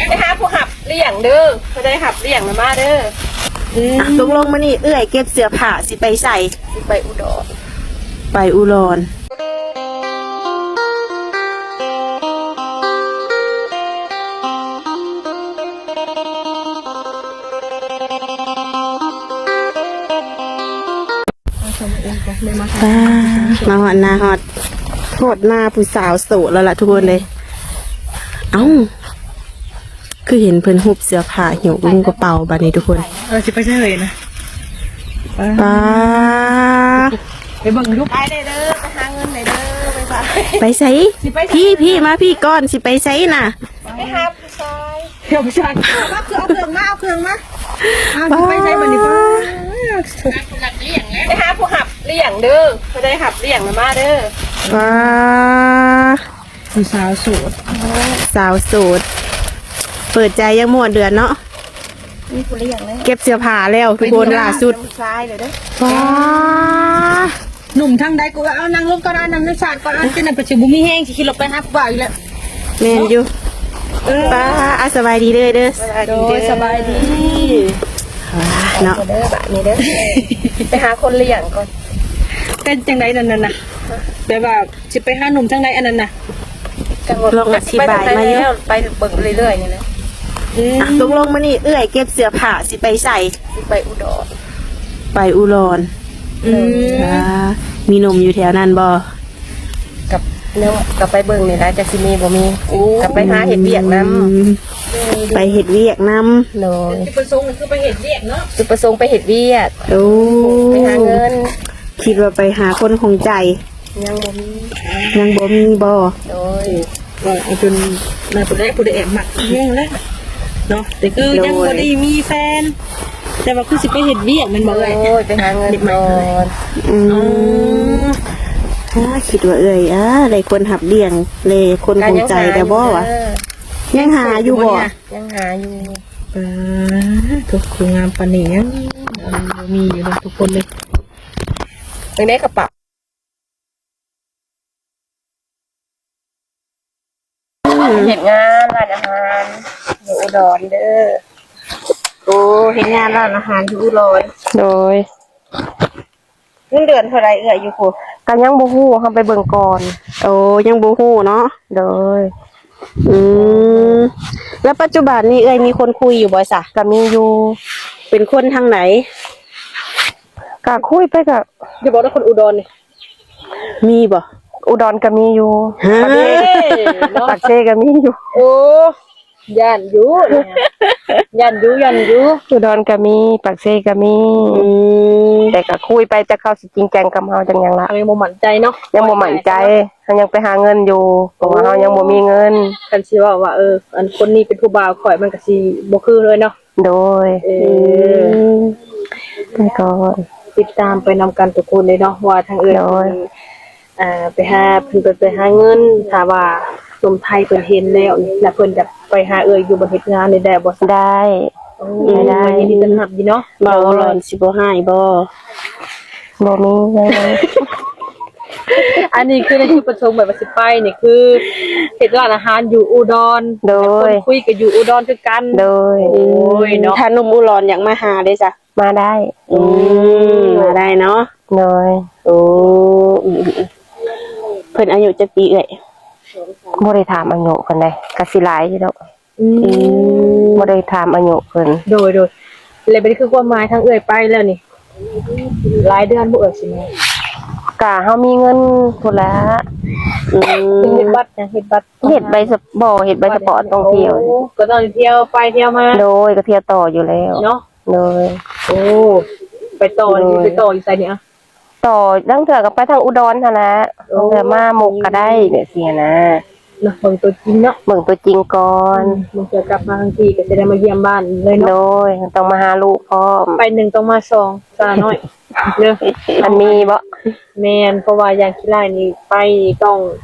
ໄປຫາຜູ້ຮັບລ້ຽງເດີ ຜູ້ໃດຮັບລ້ຽງນະມາເດີ. ອືມ ຕົກລົງມື້ນີ້ເອື້ອຍເກັບເສື້ອຜ້າຊິໄປໃສ? ຊິໄປອຸດອນ. ໄປອຸດອນ. ປ້າ ມາຮອດນາ ຮອດ ຮອດນາຜູ້ສາວໂສດແລ້ວລະທຸກຄົນເລີຍ. ເອົ້າ ຄືເຫັນເພິ່ນຮຸບເສື້ອຜ້າຫິ້ວລົງກະເປົາບາດນີ້ທຸກຄົນ. ເອີ ຊິໄປໃສເອີຍນະ? ປ້າ ໄປເບິ່ງດູ. ໄປເດີ ໄປຫາເງິນເດີ. ໄປໃສ? ພີ່ ພີ່ມາພີ່ກ່ອນ ຊິໄປໃສນະ? ໄປຫາ ຊາຍ ເອົາຜູ້ຊາຍ ເອົາເຄື່ອງມາ ເອົາເຄື່ອງມາ. ເອົາ ຊິໄປໃສບັດນີ້? ປ້າ ໄປຫາຜູ້ຮັບລ້ຽງເດີ ຜູ້ໃດຮັບລ້ຽງນະມາເດີ. ປ້າ ຜູ້ສາວໂສດ ສາວໂສດ ເປີດໃຈຍັງບໍ່ຮອດເດືອນເນາະ. ມີຜູ້ລ້ຽງແລ້ວ ເກັບເສື້ອຜ້າແລ້ວທຸກຄົນ ລ່າສຸດ. ຜູ້ຊາຍເລີຍເດີ. ປ້າ ໜຸ່ມທາງໃດ? ກູເອົານັ່ງລົງກ່ອນ ອັນນັ້ນສາດກ່ອນ ອັນນັ້ນ ຈັ່ງນັ້ນກໍຊິບໍ່ມີແຮງ ຊິຂີ່ລົດໄປຫາຜູ້ບ່າວອີກແລ້ວ. ແມ່ນຢູ່. ເອີ ປ້າ ອາ ສະບາຍດີເດີ. ໂດຍ ສະບາຍດີ. ອ່າ ເນາະ ເດີ ບາດນີ້ເດີ ໄປຫາຄົນລ້ຽງກ່ອນ. ເປັນຈັ່ງໃດນັ້ນນະ? ແບບວ່າ ຊິໄປຫາໜຸ່ມທາງໃດອັນນັ້ນນະ? ລອງອະທິບາຍມາຢູ່ ໄປເບິ່ງເລື້ອຍໆນີ້ແຫຼະ. ອືມ ຕົກລົງມື້ນີ້ເອື້ອຍເກັບເສື້ອຜ້າຊິໄປໃສ? ຊິໄປອຸດອນ. ໄປອຸດອນ. ອືມ ອ່າ ມີໜຸ່ມຢູ່ແຖວນັ້ນບໍ່? ກັບ ແນວ ກັບໄປເບິ່ງນີ້ລະ ຈັກຊິມີບໍ່ມີ. ໂອ້ ກັບໄປຫາເຮັດວຽກນຳ. ອືມ ໄປເຮັດວຽກນຳ. ໂດຍ ຈຸດປະສົງຄືໄປເຮັດວຽກເນາະ. ຈຸດປະສົງໄປເຮັດວຽກ. ໂອ້ ໄປຫາເງິນ. ຄິດວ່າໄປຫາຄົນຂອງໃຈ. ຍັງບໍ່ມີ. ຍັງບໍ່ມີບໍ່? ໂດຍ ວ່າເອົາຈົນນັ້ນ ຜູ້ໃດ ຜູ້ໃດແອບມັກແຮງແລ້ວເນາະ. ແຕ່ຄືຍັງ ໂດຍ ບໍ່ໄດ້ມີແຟນ ແຕ່ວ່າຄືຊິໄປເຮັດວຽກແມ່ນບໍ່ເອື້ອຍ? ໂດຍ ໄປຫາເງິນກ່ອນ. ອືມ ອໍ ຄິດວ່າເອື້ອຍ ອ່າ ໄດ້ຄົນຮັບລ້ຽງ ແລະຄົນຂອງໃຈແລ້ວບໍ່ວະ? ຍັງຫາຢູ່ບໍ່? ຍັງຫາຢູ່. ປາດໂທ້ ຄືງາມປານນີ້ຍັງບໍ່ມີຢູ່ເນາະທຸກຄົນເລີຍ. ເບິ່ງໃນກະເປົາ. ເຮັດງານຮ້ານອາຫານຢູ່ອຸດອນເດີ. ໂອ້ ເຮັດງານຮ້ານອາຫານຢູ່ອຸດອນ. ໂດຍ ເງິນເດືອນເທົ່າໃດເອື້ອຍຢູ່ພຸ້ນ? ກະຍັງບໍ່ຮູ້ ເຮົາໄປເບິ່ງກ່ອນ. ໂອ້ ຍັງບໍ່ຮູ້ເນາະ. ໂດຍ ອືມ ແລ້ວປັດຈຸບັນນີ້ເອື້ອຍມີຄົນຄຸຍຢູ່ບໍ່ຊະ? ກະມີຢູ່. ເປັນຄົນທາງໃດ? ກະຄຸຍໄປກະ ຢ່າບອກເດີຄົນອຸດອນນີ້. ມີບໍ່? ອຸດອນກະມີຢູ່. ຮະ? ປາກເຊ ເນາະ ປາກເຊກະມີຢູ່. ໂອ້ ຢ້ານຢູ່ ຢ້ານຢູ່ ຢ້ານຢູ່. ອຸດອນກະມີ ປາກເຊກະມີ. ອືມ ແຕ່ກະຄຸຍໄປ ແຕ່ເຂົາຊິຈິງຈັງກັບເຮົາຈັ່ງຫຍັງລະ ຍັງບໍ່ໝັ້ນໃຈເນາະ. ຍັງບໍ່ໝັ້ນໃຈ ເຮົາຍັງໄປຫາເງິນຢູ່ ເພາະວ່າເຮົາຍັງບໍ່ມີເງິນ. ຄັນຊິເວົ້າວ່າ ເອີ ອັນຄົນນີ້ເປັນຜູ້ບ່າວຂ້ອຍ ມັນກະຊິບໍ່ຄືເລີຍເນາະ. ໂດຍ ເອີ ອືມ ແຕ່ກໍຕິດຕາມໄປນຳກັນທຸກຄົນເລີຍເນາະ ວ່າທາງເອື້ອຍ ໂດຍ ເພິ່ນ ອ່າ ໄປຫາ ເພິ່ນໄປ ໄປຫາເງິນ. ຖ້າວ່າໜຸ່ມໄທເພິ່ນເຫັນແລ້ວນີ້ ແລ້ວເພິ່ນຢາກໄປຫາເອື້ອຍຢູ່ບ່ອນເຮັດງານນີ້ໄດ້ບໍ່? ໄດ້. ໂອ້ ໄດ້ ໄດ້ ຍິນດີຕ້ອນຮັບຢູ່ເນາະ. ເວົ້າຫຼອນຊິບໍ່ຮ້າຍບໍ່? ບໍ່ມີເລີຍ. ອັນນີ້ຄືໃນຈຸດປະສົງແບບວ່າຊິໄປນີ້ ຄືເຮັດຮ້ານອາຫານຢູ່ອຸດອນ. ໂດຍ ຄົນຄຸຍກໍຢູ່ອຸດອນຄືກັນ. ໂດຍ ໂອ້ຍເນາະ. ຖ້າໜຸ່ມອຸດອນຢາກມາຫາເດ້ຊະ? ມາໄດ້. ອືມ ມາໄດ້ເນາະ. ໂດຍ ໂອ້ ອືມ ເພິ່ນອາຍຸຈັກປີເອື້ອຍ? ບໍ່ໄດ້ຖາມອາຍຸເພິ່ນເດ້ ກະຊິຫຼາຍຢູ່ດອກ. ອືມ ອືມ ບໍ່ໄດ້ຖາມອາຍຸເພິ່ນ. ໂດຍ ໂດຍ ແລ້ວບັດນີ້ຄືຄວາມໝາຍທາງເອື້ອຍໄປແລ້ວນີ້ ຫຼາຍເດືອນບໍ່ເອື້ອຍຊິມາ? ກະເຮົາມີເງິນພຸ້ນລະ. ອືມ ເຮັດບັດຫຍັງ? ເຮັດບັດ ເຮັດໃບສະ ບໍ່ ເຮັດໃບສະປອດທ່ອງທ່ຽວ. ໂອ້ ກໍຕ້ອງທ່ຽວໄປທ່ຽວມາ. ໂດຍ ກໍທ່ຽວຕໍ່ຢູ່ແລ້ວເນາະ. ໂດຍ ໂອ້ ໄປຕໍ່ ໂດຍ ໄປຕໍ່ຢູ່ໃສນີ້? ຕໍ່ ລາງເທື່ອກໍໄປທາງອຸດອນຫັ້ນລະ. ໂອ້ ລາງເທື່ອມາມຸກກໍໄດ້ແບບຊີ້ນະ. ເນາະ ເບິ່ງຕົວຈິງເນາະ ເບິ່ງຕົວຈິງກ່ອນ. ອືມ ບາງເທື່ອກັບມາທາງທີ່ກໍຈະໄດ້ມາຢ້ຽມບ້ານເລີຍເນາະ. ໂດຍ ຕ້ອງມາຫາລູກພ້ອມ. ໄປໜຶ່ງຕ້ອງມາສອງ ສາວນ້ອຍເດີ. ອັນມີບໍ່? ແມ່ນ ເພາະວ່າຢ່າງຂີ້ລ້າຍນີ້ໄປຕ້ອງ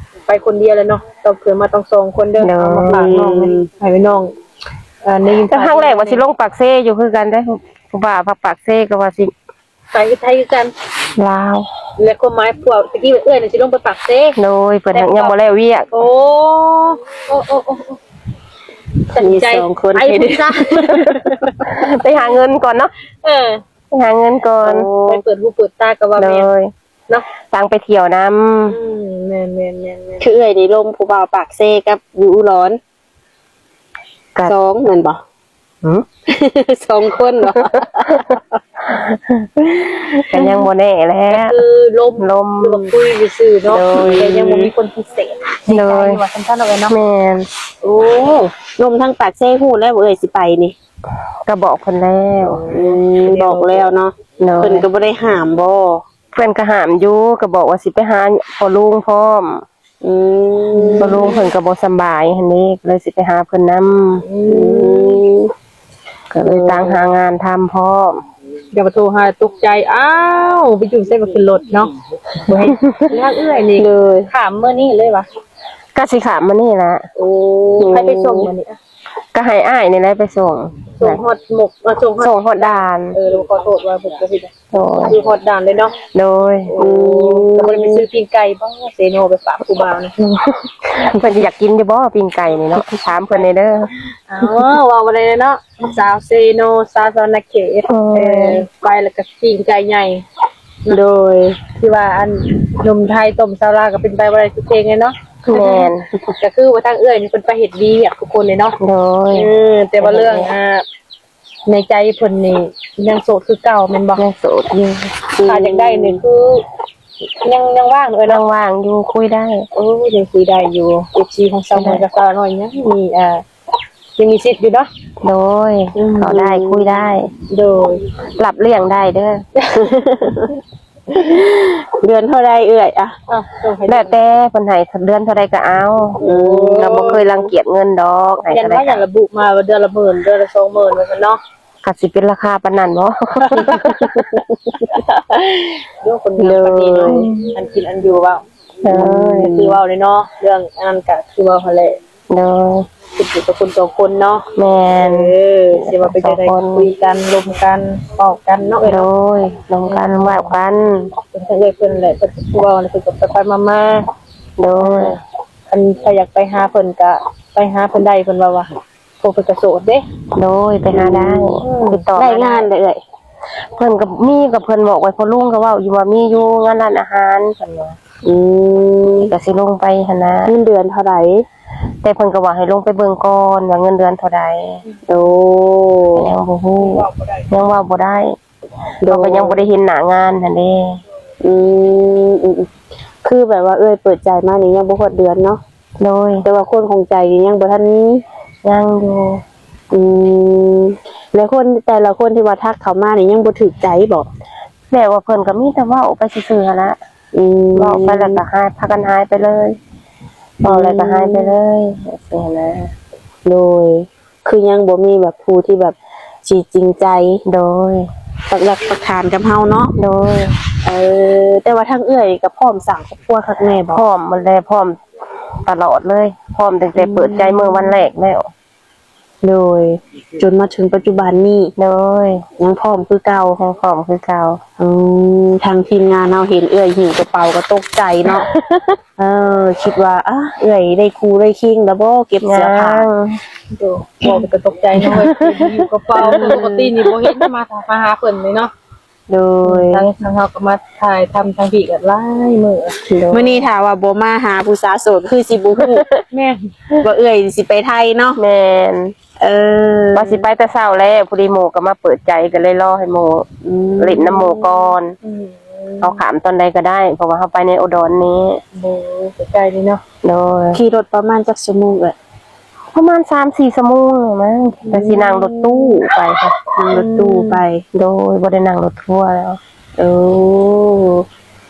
ໄປຄົນດຽວແຫຼະເນາະ. ຕ້ອງເກີດມາຕ້ອງສອງຄົນເດີ. ໂດຍ ເອົາມາຝາກນ້ອງ ໃຫ້ນ້ອງ ເອີ ໄດ້ຍິນ. ແຕ່ຄັ້ງແລກວ່າຊິລົງປາກເຊຢູ່ຄືກັນເດ້ ຜູ້ບ່າວພັກປາກເຊກໍວ່າຊິ ໄປໄທຄືກັນ. ລາວ ແລະຄວາມໝາຍພວກຕະກີ້ເອື້ອຍນີ້ຊິລົງໄປປາກເຊ. ໂດຍ ເພິ່ນຍັງບໍ່ແລ້ວວຽກ. ໂອ້ ໂອ້ ໂອ້ ໂອ້ ຕັດສິນໃຈ ມີສອງຄົນ ໄປພຸ້ນຊະ ໄປຫາເງິນກ່ອນເນາະ. ເອີ ໄປຫາເງິນກ່ອນ. ໂອ້ ໄປເປີດຫູເປີດຕາກໍວ່າແມ່ນ ໂດຍ ເນາະ ຕ່າງໄປທ່ຽວນຳ. ອືມ ແມ່ນໆໆໆ ຄືເອື້ອຍນີ້ລົມຜູ້ບ່າວປາກເຊກັບຢູ່ອຸດອນ ກະ ສອງແມ່ນບໍ່? ຫື ສອງຄົນບໍ່? ກໍຍັງບໍ່ແນ່ແຫຼະ ກໍຄືລົມ ລົມ ຫຼືວ່າຄຸຍຊື່ໆເນາະ. ໂດຍ ແຕ່ຍັງບໍ່ມີຄົນພິເສດໃນໃຈ ໂດຍ ວ່າຊັ້ນເນາະເອື້ອຍເນາະ. ແມ່ນ. ໂອ້ ລົມທາງປາກເຊຮູ້ແລ້ວບໍ່ເອື້ອຍຊິໄປນີ້? ກໍບອກເພິ່ນແລ້ວ. ອືມ ບອກແລ້ວເນາະ. ໂດຍ ເພິ່ນກໍບໍ່ໄດ້ຫ້າມບໍ່? ເພິ່ນກໍຫ້າມຢູ່ ກໍບອກວ່າຊິໄປຫາພໍ່ລຸງພ້ອມ. ອືມ ພໍ່ລຸງເພິ່ນກໍບໍ່ສຳບາຍຫັ້ນເດ້ ກໍເລີຍຊິໄປຫາເພິ່ນນຳ. ອືມ ກໍເລີຍຕ່າງຫາງານທຳພ້ອມ. ຢ່າມາໂທຫາຕົກໃຈ ອ້າວ ໄປຢູ່ໃສ ມາຂຶ້ນລົດເນາະ. ບໍ່ໃຫ້ ແລ້ວເອື້ອຍນີ້ ໂດຍ ຂ້າມມື້ນີ້ເລີຍຫວາ? ກໍຊິຂ້າມມື້ນີ້ແຫຼະ. ໂອ້ ໃຜໄປສົ່ງມື້ນີ້? ກໍໃຫ້ອ້າຍນີ້ແຫຼະໄປສົ່ງ. ສົ່ງຮອດໝົກ ເອີ ສົ່ງຮອດ ສົ່ງຮອດດ່ານ. ເອີ ຂໍໂທດວ່າບໍ່ໄດ້ ໂດຍ ຢູ່ຮອດດ່ານເລີຍເນາະ. ໂດຍ. ໂອ້ ອືມ ກໍບໍ່ໄດ້ໄປຊື້ປີ້ງໄກ່ບໍ່ ເຊໂນ ໄປຝາກຜູ້ບ່າວນີ້? ເພິ່ນຊິຢາກກິນຢູ່ບໍ່ປີ້ງໄກ່ນີ້ເນາະ? ຖາມເພິ່ນແດ່ເດີ. ເອົາ ເວົ້າບໍ່ໄດ້ເນາະ ສາວເຊໂນ ສາວສະຫວັນນະເຂດ. ເອີ ເອີ ໄປແລ້ວກໍປີ້ງໄກ່ໃຫຍ່. ໂດຍ. ທີ່ວ່າອັນໜຸ່ມໄທຕົ້ມສາວລາວກໍເປັນໄປບໍ່ໄດ້ທຸກເພງເລີຍເນາະ. ແມ່ນ. ກໍຄືວ່າທາງເອື້ອຍນີ້ເພິ່ນໄປເຮັດວຽກທຸກຄົນເລີຍເນາະ. ໂດຍ. ເອີ ແຕ່ວ່າເລື່ອງ ອ່າ ໃນໃຈເພິ່ນນີ້ຍັງໂສດຄືເກົ່າແມ່ນບໍ່? ຍັງໂສດຢູ່. ຖ້າຢາກໄດ້ນີ້ຄືຍັງ ຍັງວ່າງເອີຍ ຍັງວ່າງຢູ່ ຄຸຍໄດ້. ໂອ້ ຍັງຄຸຍໄດ້ຢູ່. ເອັຟຊີຂອງສາວມວຍກັບສາວນ້ອຍຍັງມີ ອ່າ ຍັງມີສິດຢູ່ເນາະ. ໂດຍ. ອືມ ເຂົ້າໄດ້ ຄຸຍໄດ້. ໂດຍ. ຮັບລ້ຽງໄດ້ເດີ. ເດືອນເທົ່າໃດເອື້ອຍ? ອ່ະ ແລ້ວແຕ່ເພິ່ນໃຫ້ເດືອນເທົ່າໃດກໍເອົາ. ອືມ ກໍບໍ່ເຄີຍລັງກຽດເງິນດອກ ໃຫ້ເທົ່າໃດກໍເອົາ. ແຕ່ວ່າຢ່າລະບຸມາວ່າເດືອນລະໝື່ນ ເດືອນລະສອງໝື່ນວ່າຊັ້ນເນາະ. ກໍຊິເປັນລາຄາປານນັ້ນບໍ່? ໂດຍ ຄົນງາມປານນີ້ເນາະ. ອັນກິນອັນຢູ່ເວົ້າ. ເອີ ກໍຄືເວົ້າເລີຍເນາະ ເລື່ອງອັນນັ້ນກໍຄືເວົ້າຫັ້ນແຫຼະ. ໂດຍ. ຂຶ້ນຢູ່ກັບຄົນສອງຄົນເນາະ. ແມ່ນ. ເອີ ຊິວ່າເປັນຈັ່ງໃດ ສອງຄົນ ຄຸຍກັນ ລົມກັນ ເວົ້າກັນເນາະເອື້ອຍເນາະ. ໂດຍ. ລົມກັນ ເວົ້າກັນ. ເພິ່ນເອື້ອຍເພິ່ນແຫຼະ ເພິ່ນກໍເວົ້າແລ້ວເພິ່ນກໍໄປໆມາໆ. ໂດຍ. ເອີ ຄັນໃຜຢາກໄປຫາເພິ່ນກໍໄປຫາເພິ່ນໄດ້ ເພິ່ນເວົ້າວ່າ ໂອ້ ເພິ່ນກໍໂສດເດ້. ໂດຍ. ໄປຫາໄດ້. ອືມ ຕິດຕໍ່ ໄດ້ງານເດ້ເອື້ອຍ? ເພິ່ນກໍມີ ກໍເພິ່ນບອກໄວ້ ພໍ່ລຸງກໍເວົ້າຢູ່ວ່າມີຢູ່ງານຮ້ານອາຫານ ເພິ່ນວ່າ. ອືມ ກໍຊິລົງໄປຫັ້ນນະ. ເງິນເດືອນເທົ່າໃດ? ແຕ່ເພິ່ນກໍວ່າໃຫ້ລົງໄປເບິ່ງກ່ອນວ່າເງິນເດືອນເທົ່າໃດ. ໂອ້ ກໍຍັງບໍ່ຮູ້ ຍັງເວົ້າບໍ່ໄດ້. ໂດຍ. ເຮົາກໍຍັງບໍ່ໄດ້ເຫັນໜ້າງານຫັ້ນເດ້. ອືມ ອືມ ອືມ ຄືແບບວ່າເອື້ອຍເປີດໃຈມານີ້ຍັງບໍ່ຮອດເດືອນເນາະ. ໂດຍ. ແຕ່ວ່າຄົນຂອງໃຈນີ້ຍັງບໍ່ທັນມີ? ຍັງຢູ່. ອືມ ແລະ ຄົນແຕ່ລະຄົນທີ່ວ່າທັກເຂົ້າມານີ້ຍັງບໍ່ຖືກໃຈບໍ? ແບບວ່າເພິ່ນກໍມີແຕ່ເວົ້າໄປຊື່ໆຫັ້ນລະ. ອືມ ເວົ້າໄປແລ້ວກໍຫາຍ ພາກັນຫາຍໄປເລີຍ. ເວົ້າແລ້ວກໍຫາຍໄປເລີຍ ອືມ ຈັ່ງຊີ້ນະ. ໂດຍ. ຄືຍັງບໍ່ມີແບບຜູ້ທີ່ແບບຊິຈິງໃຈ. ໂດຍ. ປັກຫຼັກປັກຖານກັບເຮົາເນາະ. ໂດຍ. ເອີ ແຕ່ວ່າທາງເອື້ອຍກໍພ້ອມສ້າງຄອບຄົວຄັກແນ່ບໍ? ພ້ອມໝົດແລ້ວ ພ້ອມຕະຫຼອດເລີຍ ພ້ອມຕັ້ງແຕ່ເປີດໃຈ ອືມ ມື້ວັນແລກແລ້ວ. ໂດຍ. ຈົນມາເຖິງປັດຈຸບັນນີ້. ໂດຍ. ຍັງພ້ອມຄືເກົ່າ? ຍັງພ້ອມຄືເກົ່າ. ອືມ ທາງທີມງານເຮົາເຫັນເອື້ອຍຫິ້ວກະເປົາກໍຕົກໃຈເນາະ. ເອີ ຄິດວ່າ ອາ ເອື້ອຍໄດ້ຄູ່ໄດ້ຄິງແລ້ວບໍ່ ເກັບເສື້ອຜ້າ? ຍັງ. ໂດ ເວົ້າໄປກໍຕົກໃຈເນາະ ຫິ້ວກະເປົາ ປົກກະຕິນີ້ບໍ່ເຫັນມາ ມາຫາເພິ່ນເລີຍເນາະ. ໂດຍ. ທາງ ທາງເຮົາກໍມາຖ່າຍທຳທາງພີ້ກໍຫຼາຍມື້. ໂດຍ. ມື້ນີ້ຖ້າວ່າບໍ່ມາຫາຜູ້ສາວໂສດ ຄືຊິບໍ່ຮູ້. ແມ່ນ. ວ່າເອື້ອຍຊິໄປໄທເນາະ. ແມ່ນ. ເອີ ວ່າຊິໄປແຕ່ເຊົ້າແລ້ວ ພໍດີໝູ່ກໍມາເປີດໃຈ ກໍເລີຍລໍໃຫ້ໝູ່ ອືມ ຫຼິ້ນນຳໝູ່ກ່ອນ. ອືມ ເຮົາຂ້າມຕອນໃດກໍໄດ້ ເພາະວ່າເຮົາໄປໃນອຸດອນນີ້. ໂດຍ ໃກ້ໆນີ້ເນາະ. ໂດຍ. ຂີ່ລົດປະມານຈັກຊົ່ວໂມງເອື້ອຍ? ປະມານສາມສີ່ຊົ່ວໂມງນີ້ມັ້ງ ແຕ່ຊິນັ່ງລົດຕູ້ໄປ. ອືມ ນັ່ງລົດຕູ້ໄປ. ໂດຍ. ບໍ່ໄດ້ນັ່ງລົດທົວແລ້ວ. ໂອ້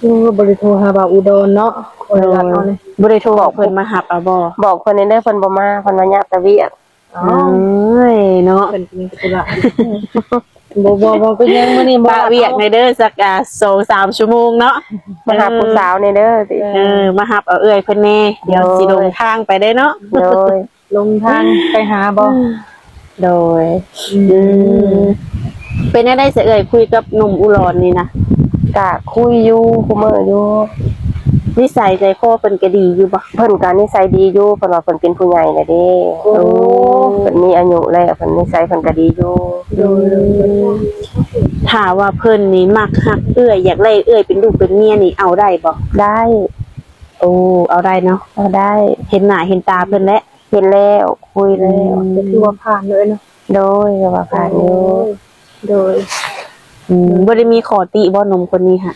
ໂອ້ ບໍ່ໄດ້ໂທຫາບ່າວອຸດອນເນາະ. ໂດຍ. ບໍ່ໄດ້ໂທບອກເພິ່ນມາຮັບເອົາບໍ່? ບອກເພິ່ນແດ່ເດີ ເພິ່ນບໍ່ມາ ເພິ່ນວ່າຍາກແຕ່ວຽກ. ເອີຍເນາະ ເພິ່ນກໍມີທຸລະ. ບໍ່ ບໍ່ ບໍ່ເປັນຫຍັງ ມື້ນີ້ບໍ່ ປະວຽກແດ່ເດີ ສັກ ອ່າ ສອງສາມຊົ່ວໂມງເນາະ ມາຫາຜູ້ສາວແດ່ເດີ. ເອີ ເອີ ມາຮັບເອົາເອື້ອຍເພິ່ນແດ່ ດຽວ ໂດຍ ຊິລົງທາງໄປເດ້ເນາະ. ໂດຍ. ລົງທາງໄປຫາບໍ່? ໂດຍ. ອືມ ອືມ ເປັນແນວໃດຊະເອື້ອຍ ຄຸຍກັບໜຸ່ມອຸດອນນີ້ນະ? ກະຄຸຍຢູ່ ຄຸມື້ຢູ່. ນິໄສໃຈຄໍເພິ່ນກໍດີຢູ່ບໍ່? ເພິ່ນກໍນິໄສດີຢູ່ ເພິ່ນວ່າເພິ່ນເປັນຜູ້ໃຫຍ່ແລ້ວເດ້. ໂອ້ ເພິ່ນມີອາຍຸແລ້ວ ເພິ່ນນິໄສເພິ່ນກໍດີຢູ່. ໂດຍ ຖ້າວ່າເພິ່ນນີ້ມັກຮັກເອື້ອຍ ຢາກໄດ້ເອື້ອຍເປັນລູກເປັນເມຍນີ້ ເອົາໄດ້ບໍ່? ໄດ້. ໂອ້ ເອົາໄດ້ເນາະ. ເອົາໄດ້. ເຫັນໜ້າເຫັນຕາເພິ່ນແຫຼະ. ເຫັນແລ້ວ ຄຸຍແລ້ວ. ອືມ ກໍຖືວ່າຜ່ານເລີຍເນາະ. ໂດຍ ກໍວ່າຜ່ານຢູ່. ໂດຍ ໂດຍ. ອືມ ບໍ່ໄດ້ມີຂໍ້ຕິບໍ່ ໜຸ່ມຄົນນີ້ຫະ?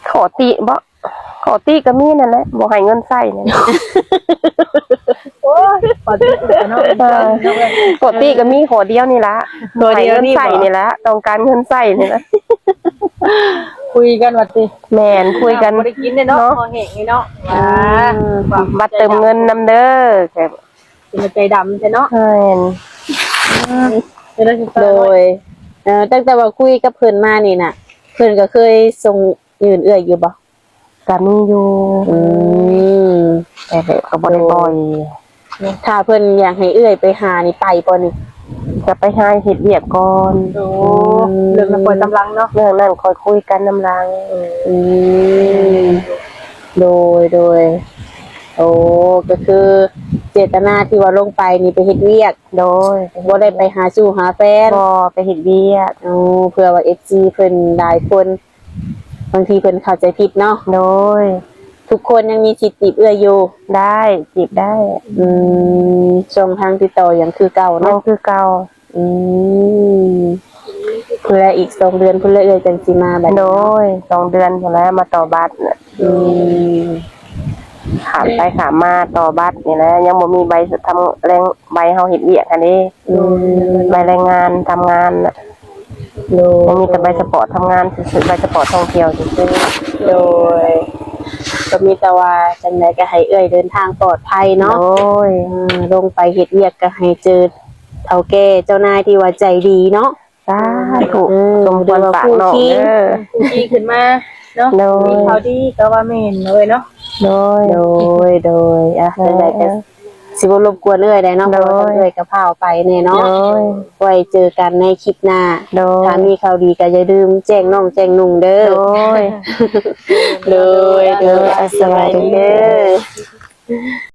ຂໍ້ຕິບໍ່? ຂໍ້ຕິກໍມີນັ້ນແຫຼະ ບໍ່ໃຫ້ເງິນໃຊ້ນີ້ແຫຼະ. ໂອ້ຍ ຂໍຕິເນາະ. ເອີ ຂໍ້ຕິກໍມີຂໍ້ດຽວນີ້ລະ ຂໍດຽວນີ້ບໍ່? ບໍ່ໃຫ້ເງິນໃຊ້ນີ້ລະ ຕ້ອງການເງິນໃຊ້ນີ້ລະ. ຄຸຍກັນວ່າຕິ? ແມ່ນ ຄຸຍກັນ. ບໍ່ໄດ້ກິນເດ້ເນາະ ເນາະ ພໍແຫ້ງນີ້ເນາະ. ອືມ ວ່າ ບັດເຕີມເງິນນຳເດີ ເປັນໃຈດຳແທ້ເນາະ. ແມ່ນ. ອືມ ໂດຍ. ເອີ ຕັ້ງແຕ່ວ່າຄຸຍກັບເພິ່ນມານີ້ນະ ເພິ່ນກໍເຄີຍສົ່ງຍື່ນເອື້ອຍຢູ່ບໍ່? ກໍມີຢູ່. ອືມ ແຕ່ກໍບໍ່ໄດ້ ໂດຍ ບໍ່ອຍ. ຖ້າເພິ່ນຢາກໃຫ້ເອື້ອຍໄປຫານີ້ ໄປບໍ່ນີ້? ກໍໄປຫາເຮັດວຽກກ່ອນ. ໂອ້ ອືມ ເລື່ອງນັ້ນຄ່ອຍກຳລັງເນາະ. ເລື່ອງນັ້ນຄ່ອຍຄຸຍກັນນຳຫຼັງ. ອືມ ໂດຍ ໂດຍ. ໂອ້ ກໍຄືເຈດຕະນາທີ່ວ່າລົງໄປນີ້ໄປເຮັດວຽກ. ໂດຍ. ບໍ່ໄດ້ໄປຫາຊູ້ຫາແຟນ? ບໍ່ ໄປເຮັດວຽກ. ໂອ້ ເພື່ອວ່າເອັຟຊີເພິ່ນຫຼາຍຄົນ ບາງທີເພິ່ນເຂົ້າໃຈຜິດເນາະ. ໂດຍ. ທຸກຄົນຍັງມີສິດຈີບເອື້ອຍຢູ່? ໄດ້ ຈີບໄດ້. ອືມ ຊ່ອງທາງຕິດຕໍ່ຍັງຄືເກົ່າເນາະ? ຍັງຄືເກົ່າ. ອືມ ພຸ້ນແຫຼະ ອີກສອງເດືອນພຸ້ນແຫຼະ ເອື້ອຍຈັ່ງຊິມາບັດນີ້. ໂດຍ ສອງເດືອນພຸ້ນແຫຼະ ມາຕໍ່ບັດ. ອືມ ຂ້າມໄປຂ້າມມາຕໍ່ບັດນີ້ແຫຼະ ຍັງບໍ່ມີໃບທຳແລງ ໃບເຮົາເຮັດວຽກຫັ້ນເດ້. ອືມ ໃບແລງງານທຳງານນະ. ໂດຍ. ຍັງມີແຕ່ໃບສະປອດທຳງານຊື່ໆ ໃບສະປອດທ່ອງທ່ຽວຊື່ໆ. ໂດຍ. ກໍມີແຕ່ວ່າຈັ່ງໃດກໍໃຫ້ເອື້ອຍເດີນທາງປອດໄພເນາະ. ໂດຍ. ເອີ ລົງໄປເຮັດວຽກກໍໃຫ້ເຈີເຖົ້າແກ່ເຈົ້ານາຍທີ່ວ່າໃຈດີເນາະ. ສາທຸ. ເອີ ສົມຄວາມປາກນ້ອງເດີ ຜູ້ທີ່ຂຶ້ນມາເນາະ. ໂດຍ. ມີຂ່າວດີກໍວ່າແມ່ນເອີຍເນາະ. ໂດຍ ໂດຍ ໂດຍ. ອ່ະ ຈັ່ງໃດກໍຊິບໍ່ລົບກວນເອື້ອຍໄດ້ເນາະ. ໂດຍ. ເພາະວ່າທາງເອື້ອຍກໍພາວໄປແນ່ເນາະ. ໂດຍ. ໄວ້ເຈີກັນໃນຄລິບໜ້າ. ໂດຍ. ຖ້າມີຂ່າວດີກໍຢ່າລືມແຈ້ງນ້ອງແຈ້ງນຸ່ງເດີ. ໂດຍ ໂດຍ ໂດຍ. ອ່ະ ສະບາຍດີເດີ.